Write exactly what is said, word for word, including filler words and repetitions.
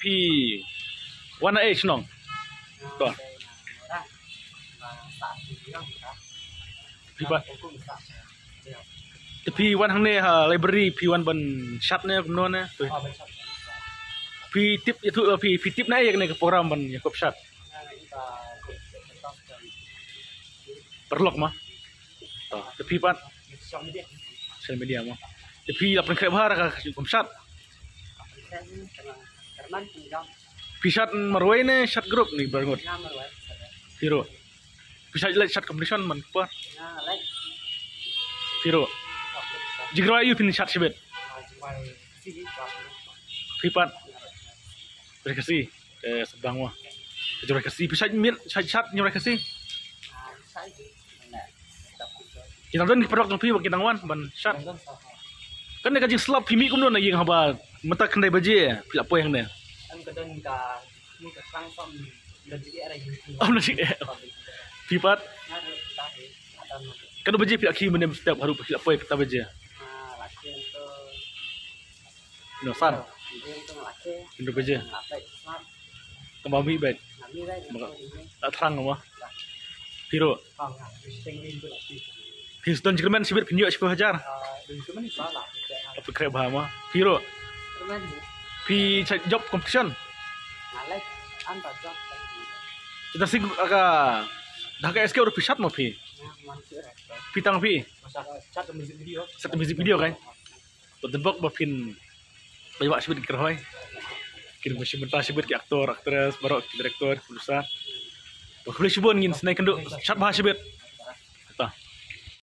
Phi wan na ei shnong? To. Phi pat. Te phi wan hangne ha library phi wan ban shad ne kumno ne? To. Phi tip ïathuh phi, phi tip na ei kane ka program ban ïakob shad? Paralok ma. To, te phi pat? Social media ma. Te phi la pynkhreh bha ra ka kum shad? Phi shad marwei ne shad group ne baroh ngut? Phi ruh. Phi shad leh shad competition man por? Phi ruh. Jingkyrpad ïa u phin shad shibit. Phi pat? Jingkyrpad. Eh, sdang wa. Jingkyrpad. Phi shad miet, shad, shad jingkyrpad. Ki dang don ki paralok jong phi ba ki dang wan ban shad. Kane ka jingslap phi mih kumno na ïing haba mynta khyndai baje phi la poi hangne? Em ka don ka, ni ka tang som, don jingeh. Phi pat? Katno baje phi la khie mynne mynstep haduh phi la poi kata baje? Ino san? Ino baje? Tang ba mih bad. La thrang ma. Phi ruh. Phi don jingkyrmen shibit phin ïoh shiphew hajar. Phi khreh bha ma. Phi ruh. Phi shait job competition. Kita si ka dah ka S K ruh phi shad ma phi. Phi tang phi. Shad music video kan. Ba dei bok ba phin ba ïa shibit ki rhoi. Kin ba shibit ta shibit ki actor, actress, baroh ki director, producer. Ba khublei shibun ngin snei kynduh shad bha shibit.